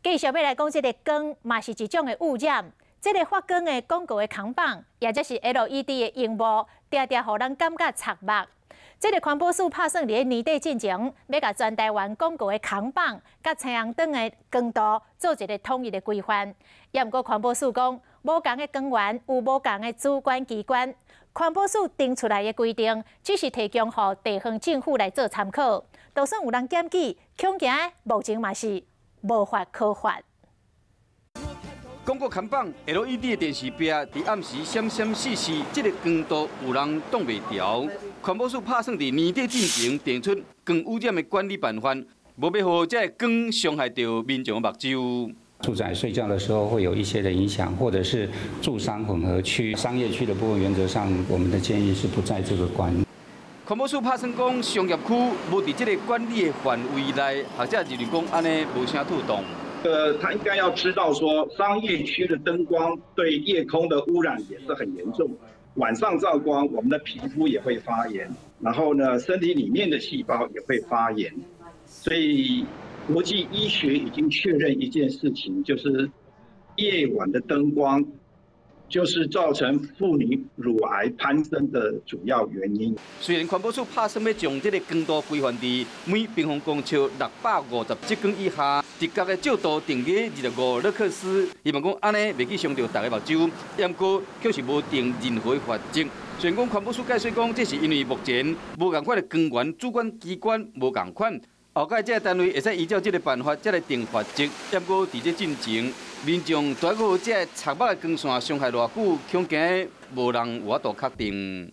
繼續欲來講，這个光嘛是一種的污染。這个發光的廣告的扛棒，也就是 LED 的螢幕，定定予人感覺刺目。這个環保署拍算佇咧年底進前，欲共全台灣廣告的扛棒、佮青紅燈的光度做一个統一的規範。也毋過環保署講，無仝的光源有無仝的主管機關，環保署定出來的規定，只是提供予地方政府來做參考。就算有人檢舉，恐驚目前嘛是無法可法。廣告看板 LED 的電視屏，佇暗時閃閃爍爍，這个光度有人擋袂牢。環保署拍算佇年底進前定出光污染的管理辦法，無欲予這个光傷害著民眾的目睭。住宅睡覺的時候會有一些的影響，或者是住商混合區、商業區的部分，原則上我們的建議是不在這個管。環保署拍算講，商業區無佇這个管理的範圍內，學者認為講按呢無啥妥當。他應該要知道說，商業區的燈光對夜空的污染也是很嚴重。晚上照光，我們的皮膚也會發炎，然後呢，身體裡面的細胞也會發炎。所以國際醫學已經確認一件事情，就是夜晚的燈光就是造成婦女乳癌攀升的主要原因。雖然環保署拍算欲將這个光度規範佇每平方公尺650折光以下，直角的照度定佇25勒克斯，希望講按呢袂去傷著大家目睭，毋過卻是無定任何罰則。雖然講環保署解釋講，這是因為目前無仝款的光源主管機關無仝款，後蓋這个單位會使依照這个辦法才來定罰則。毋過佇這進前，民眾對個這个刺目的光線傷害偌久，恐驚無人有法度確定。